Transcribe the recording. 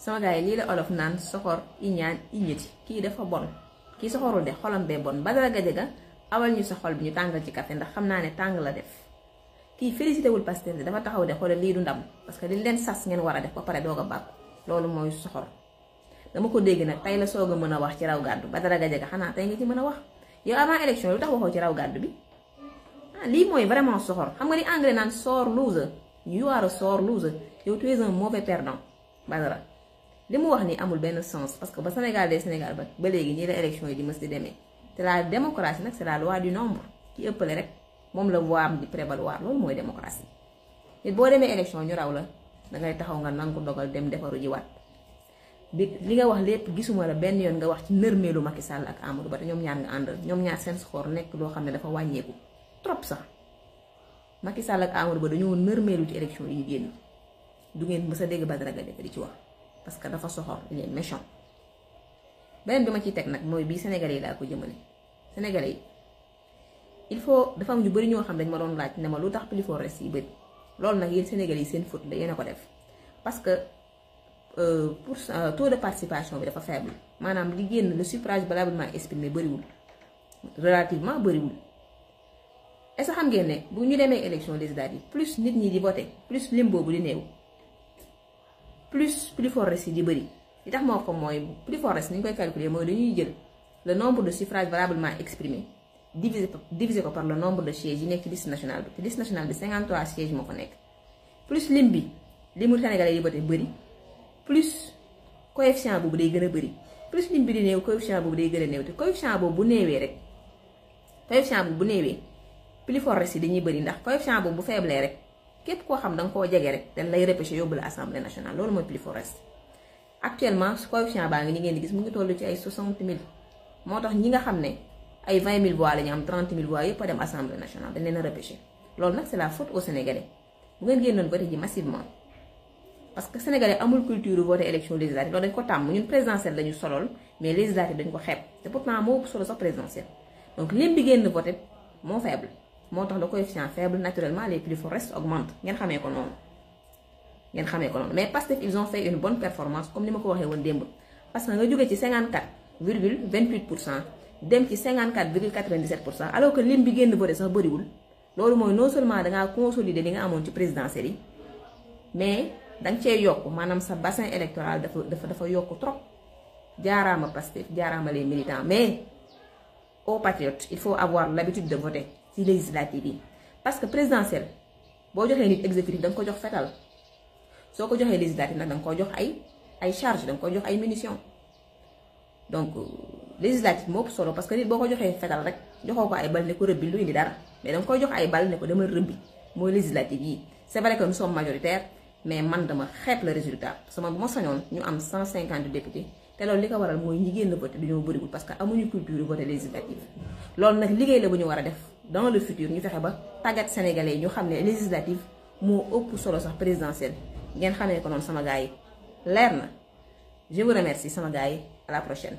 sama gars yi lii la olof naan soxor iñaan iñati kii dafa bon kii soxorul de xolam bee bon Badara Gadiaga awal ñu sa xol bi ñu tàngal ci café ndax xam naa ne tàng la def kii félicité wul Pastef dafa taxaw de xoolal lii du ndam parce que li leen sas ngeen war a def ba pare doog a bàkku loolu mooy soxor dama ko dégg nag tey la soog a mën a wax ci raw gàddu Badara Gadiaga xanaa tey nga ci mën a wax yow avant élection lu tax waxoo ci raw gàddu bi lii mooy vraiment soxor xam nga ni anglais naan sore loser you are a sore loser yow tu es un mauvais perdant Badara li mu wax ni amul benn sens parce que ba Sénégal des Sénégal ba léegi ñii la élection yi di mës di demee te la démocratie nag c'est la loi du nombre ki ëppale rek moom la voix am di prévaloir loolu mooy démocratie nit boo demee élection ñu raw la dangay taxaw nga nangu dogal dem defaru ji waat bi li nga wax lépp gisuma la benn yoon nga wax ci nërmeelu Macky Sall ak Amadou Ba te ñoom ñaar nga àndal ñoom ñaar seen score nekk loo xam ne dafa wàññeeku trop sax Macky Sall ak Amadou Ba dañoo nërmeelu ci élection yi génn du ngeen mës a dégg Badara Gadiaga di ci wax parce que dafa soxor il est méchant beneen bi ma ciy teg nag mooy bii Sénégalais yi laa ko jëmale Sénégalais yi il faut dafa am ñu bëri ñoo xam dañ ma doon laaj ne ma lu tax plus fort reste yi bëri loolu nag yéen Sénégalais yi seen faute la yéen a ko def parce que pour taux de participation bi dafa faible maanaam li génn le suffrage valablement exprimé bëriwul relativement bëriwul est-ce que xam ngeen ne bu ñu demee élection législative plus nit ñi di voté plus lim boobu di néew plus fort reste yi di bëri li tax moo ko mooy plus fort reste ni ñu koy calculer mooy dañuy jël le nombre de suffrages valablement exprimés divisé ko par le nombre de sièges yi nekk ci liste nationale bi te liste nationale bi 53 sièges moo fa nekk plus lim bi limu Sénégalais yi voté bëri plus coefficient boobu day gën a bëri plus lim bi di néew coefficient boobu day gën a néew te coefficient boobu bu néewee rek coefficient boobu bu néewee plus fort reste yi dañuy bëri ndax coefficient boobu bu faible rek képp koo xam da nga koo jege rek dañ lay repêché yóbbu la assemblée nationale loolu mooy plus fort reste actuellement coefficient baa ngi ni ngeen di gis mu ngi toll ci ay 60 000 moo tax ñi nga xam ne ay 20 000 voix la ñu am 30 000 voix yëpp a dem assemblée nationale dañ leen a repêché loolu nag c'est la faute aux Sénégalais bu ngeen génnoon voté ji massivement parce que Sénégalais amul culture voté élection législative loolu dañ ko tàmm ñun présidentielle lañu solol mais législative dañ ko xeeb te pourtant moo ëpp solo sax présidentielle donc lim bi génn voté moo faible moo tax le coefficient faible naturellement les plus forts restent augmentent ngeen xamee ko noonu mais Pastef ils ont fait une bonne performance comme ni ma ko waxee woon démb parce que nga jóge ci 54,28% dem ci 54,97% alors que lim bi génn voté sax bëriwul loolu mooy non seulement dangaa consolider li nga amoon ci présidentielle yi mais danga cee yokk maanaam sa bassin électoral dafa yokk trop jaaraama Pastef jaaraama les militants mais aux patriotes il faut avoir l'habitude de voter ci législative yi parce que présidentielle boo joxee nit exécutif da nga ko jox fetal soo ko joxee législative nag da nga ko jox ay charge da nga ko jox ay munitions donc législative moo ëpp solo parce que nit boo ko joxee fetal rek joxoo ko ay bal ne ko rëbbi lu indi dara mais da nga koy jox ay bal ne ko demal rëbbi mooy législative yi c'est vrai que nous sommes majoritaires mais man dama xeeb le résultat parce que man bu ma sañoon ñu am 150 députés te loolu li ko waral mooy ñi génn voté du ñoo bëriwul parce que amuñu culture voté législative loolu nag liggéey la bu ñu war a def dans le futur ñu fexe ba tàggat sénégalais yi ñu xam ne législative moo ëpp solo sax présidentielle ngeen xamee ko noonu sama gars yi leer na je vous remercie sama gars yi à la prochaine.